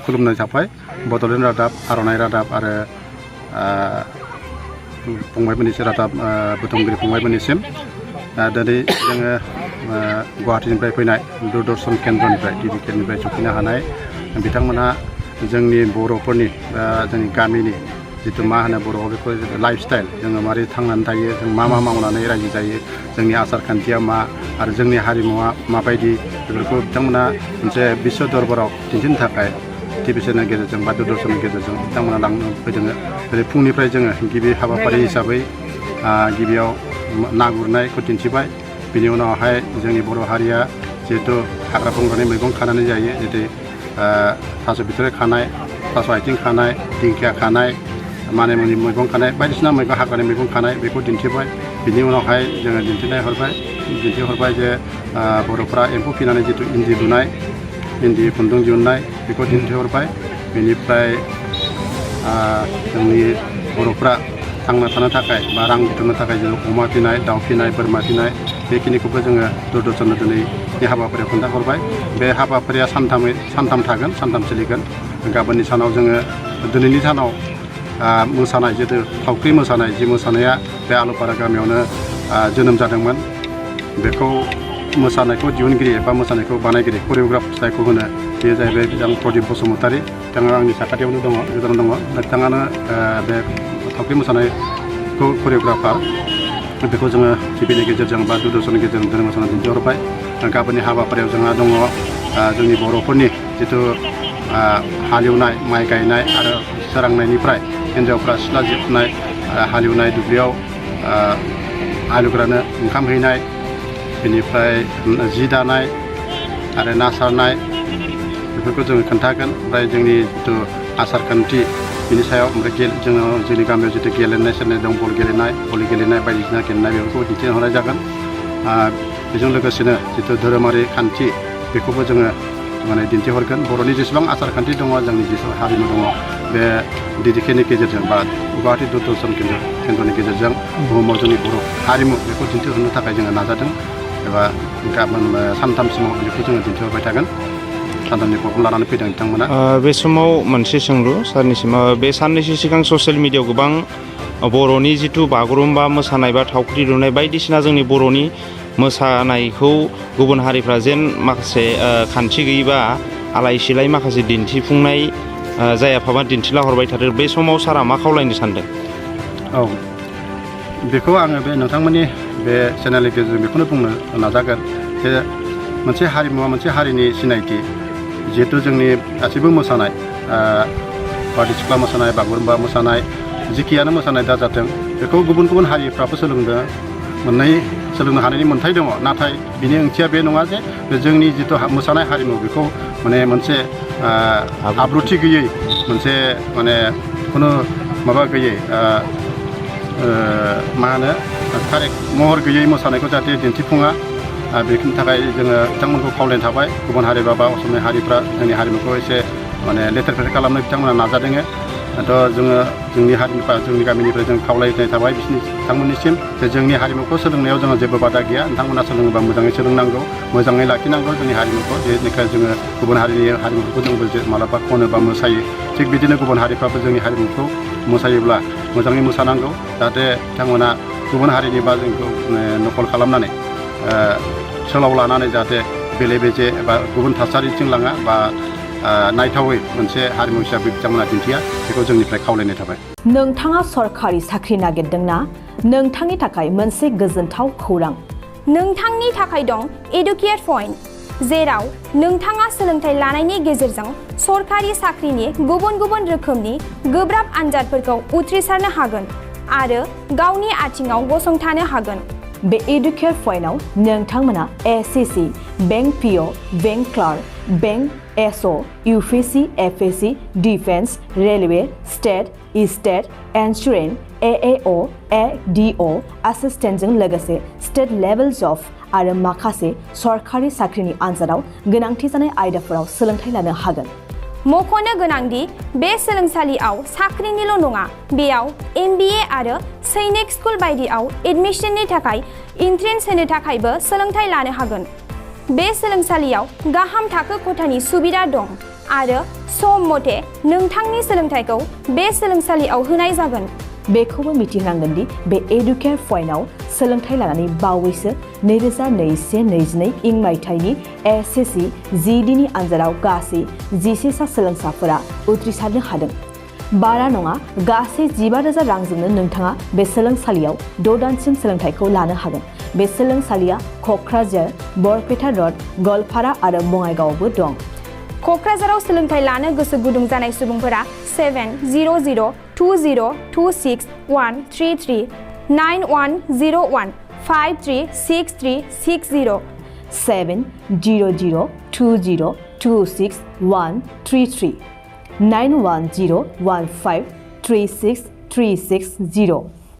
खुलुमनाय थाबाय बड'लेण्ड रादाब आर'नाइ रादाब आरो फंबायमोननिसिम रादाब बुथुमगिरि फंबायमोननिसिम दिनै जोङो गुवाहाटीनिफ्राय फैनाय दूरदर्शन केन्द्रनिफ्राय टिभि केन्द्रनिफ्राय सफैनो हानाय बिथांमोनहा जोंनि बर'फोरनि जोंनि गामिनि जितु मा होनो बर'आव बेखौ लाइफ स्टाइल जोङो मारै थांनानै थायो जों मा मावनानै रायजो जायो जोंनि आसार खान्थिया मा आरो जोंनि हारिमुवा माबायदि बेफोरखौ बिथांमोना मोनसे बिश्व दरबाराव दिन्थिनो थाखाय टिभि चेनेलनि गेजेरजों बा दूरदर्शननि गेजेरजों बिथांमोना लांनो फैदों। जेरै फुंनिफ्राय जोङो गिबि हाबाफारि हिसाबै गिबियाव ना गुरनायखौ दिन्थिबाय। बिनि उनावहाय जोंनि बर' हारिया जिहेतु हाग्रा बंग्रानि मैगं खानानै जायो जेरै थास' बिथ'राइ खानाय थास' आथिं खानाय दिंखिया खानाय मानिमुनि मैगं खानाय बायदिसिना मैगं हाग्रानि मैगं खानाय बेखौ दिन्थिबाय। बिनि उनावहाय जोङो दिन्थिहरबाय जे बर'फ्रा एम्फौ फिनानै जितु इन्दि लुनाय इन्दि खुन्दुं दिहुननाय बेखौ दिन्थिहरबाय। बेनिफ्राय जोंनि बर'फ्रा थांना थानो थाखाय बा रां बुथुमनो थाखाय जों अमा फिनाय दाउ फिनाय बोरमा फिनाय बेखिनिखौबो जोङो दूरदर्शननो दिनैनि हाबाफारियाव खोन्थाहरबाय। बे हाबाफारिया सानथाम थागोन सानथाम सोलिगोन। गाबोननि सानाव जोङो दिनैनि सानाव मोसानाय जितु थावख्रि मोसानाय जि मोसानाया बे आलुपारा गामियावनो जोनोम जादोंमोन बेखौ मोसानायखौ दिहुनगिरि एबा मोसानायखौ बानायगिरि करिय'ग्राफ जायखौ होनो बेयो जाहैबाय बिथां प्रदीप बसुमतारी। बिथाङा आंनि साखाथियावनो दङ गोजानाव दङ। बिथाङानो बे थावख्रि मोसानायखौ करिय'ग्राफार बेखौ जोङो टिभिनि गेजेरजों बा दूरदर्शननि गेजेरजों जों मोसानाय दिन्थिहरबाय। गाबोननि हाबाफारियाव जोंहा दङ जोंनि बर'फोरनि जितु हालेवनाय माइ गायनाय आरो सोरांनायनिफ्राय हिन्जावफ्रा सिथ्ला सिबनाय हालेवनाय दुब्लियाव हालेवग्रानो ओंखाम हैनाय बेनिफ्राय जि दानाय आरो ना सारनाय बेफोरखौ जोङो खोन्थागोन। ओमफ्राय जोंनि जितु आसार खान्थि बिनि सायाव ओमफ्राय जोंनि गामियाव जितु गेलेनाय सोरनाय दं बल गेलेनाय भलि गेलेनाय बायदिसिना गेलेनाय बेफोरखौ दिन्थिहरनाय जागोन। बेजों लोगोसेनो जितु धोरोमारि खान्थि बेखौबो जोङो माने दिन्थिहरगोन। बर'नि जेसेबां आसार खान्थि दङ जोंनि जेसेबां हारिमु दङ बे दिदिकेनि गेजेरजों बा गुवाहाटी दूरदर्शन केन्द्रनि गेजेरजों बुहुमाव जोंनि बर' हारिमु बेखौ दिन्थिहरनो थाखाय जोङो नाजादों एबा गाबोन सानथामसिमाव बेखौ जोङो दिन्थिहरबाय थागोन। सानथामनि प्रग्राम लानानै फैदों बिथांमोना। बे समाव मोनसे सोंलु सारनिसिम बे साननैसो सिगां ससियेल मिडियायाव गोबां बर'नि जिथु बागुरुम्बा मोसानाय बा थावख्रि लुनाय बायदिसिना जोंनि बर'नि मोसानायखौ गुबुन हारिफ्रा जेन माखासे खान्थि गैयिबा आलाय सिलाय माखासे दिन्थिफुंनाय जायाफाबा दिन्थिला हरबाय थादों। बे समाव सारा मा खावलायनो सानदों? औ बेखौ आङो बे नोंथांमोननि बे चेनेलनि गेजेरजों बेखौनो बुंनो नाजागोन जे मोनसे हारिमुवा मोनसे हारिनि सिनायथि। जिहेतु जोंनि गासैबो मोसानाय बारदै सिख्ला मोसानाय बागुरुम्बा मोसानाय जिखियानो मोसानाय दा जाथों बेखौ गुबुन गुबुन हारिफ्राबो सोलोंनो हानायनि मोन्थाय दङ। नाथाय बिनि ओंथिया बे नङा जे जोंनि जितु मोसानाय हारिमु बेखौ माने मोनसे आब्रुथि गैयै मोनसे माने खुनु माबा गैयै मा होनो कारेक्ट महर गैयै मोसानायखौ जाहाथे दिन्थिफुङा बेनि थाखाय जोङो बिथांमोनखौ खावलायनाय थाबाय। गुबुन हारि बा असमिया हारिफ्रा जोंनि हारिमुखौ एसे माने लेथेर फेथेर खालामनो बिथांमोना नाजादों। जोङो जोंनि हारिनिफ्राय जोंनि गामिनिफ्राय जों खावलायनाय थाबाय बिथांमोननिसिम जे जोंनि हारिमुखौ सोलोंनायाव जोङो जेबो बादा गैया। नोंथांमोना सोलोङोबा मोजाङै सोलोंनांगौ मोजाङै लाखिनांगौ जोंनि हारिमुखौ। जेनिखा जोङो गुबुन हारिनि हारिमुखौ जोंबो मालाबा खनो बा मोसायो थिग बिदिनो गुबुन हारिफ्राबो जोंनि हारिमुखौ मोसायोब्ला मोजाङै मोसानांगौ जाहाथे बिथांमोना गुबुन हारिनि बा जोंखौ नकल खालामनानै सोलाव लानानै जाहाथे बेले बेजे एबा गुबुन थासारिथिं लाङा बा नायथावै मोनसे हारिमु हिसाबै बिथांमोना दिन्थिया बेखौ जोंनिफ्राय खावलायनाय थाबाय। नोंथाङा सरखारि साख्रि नागिरदोंना? नोंथांनि थाखाय मोनसे गोजोनथाव खौरां। नोंथांनि थाखाय दं एडुकेट पइन्ट, जेराव नोंथाङा सोलोंथाइ लानायनि गेजेरजों सरखारि साख्रिनि गुबुन गुबुन रोखोमनि गोब्राब आनजादफोरखौ उथ्रिसारनो हागोन आरो गावनि आथिङाव गसंथानो हागोन। बे एडुकेट पइन्टआव नोंथांमोना SSC, bank PO, bank clerk, bank SO, UPSC, FSC, defence, railway, state, insurance, AAO, ADO एसिस्टेन्टजों लोगोसे स्टेट लेभेल जब आरो माखासे सरखारि साख्रिनि आनजादाव गोनांथि जानाय आयदाफोराव सोलोंथाइ लानो हागोन। मख'नो गोनांदि बे सोलोंसालियाव साख्रिनिल' नङा, बेयाव MBA आरो सैनिक स्कुल बायदियाव एडमिशननि थाखाय एन्ट्रेन्स होनो थाखायबो सोलोंथाइ लानो हागोन। बे सोलोंसालियाव गाहाम थाखो खथानि सुबिदा दं। आरो सम मथे नोंथांनि सोलोंथाइखौ बे सोलोंसालियाव होनाय जागोन। बेखौबो मिथिहोनांगोन दि बे एडुकेयार पइन्टआव सोलोंथाइ लानानै बावैसो 2021-22 इं मायथाइनि SSC GDनि आनजादाव गासै 11 सा सोलोंसाफोरा उथ्रिसारनो हादों। बारा नङा, गासै 15,000 रांजोंनो नोंथाङा बे सोलोंसालियाव 6 दानसिम सोलोंथाइखौ लानो हागोन। बे सोलोंसालिया क'क्राझार, बरपेटा र'ड, गवालपारा आरो बङाइगावआवबो दं। क'क्राझाराव सोलोंथाइ लानो गोसो गुदुं जानाय सुबुंफोरा 70020261333 9101536360 70020261333 9101536360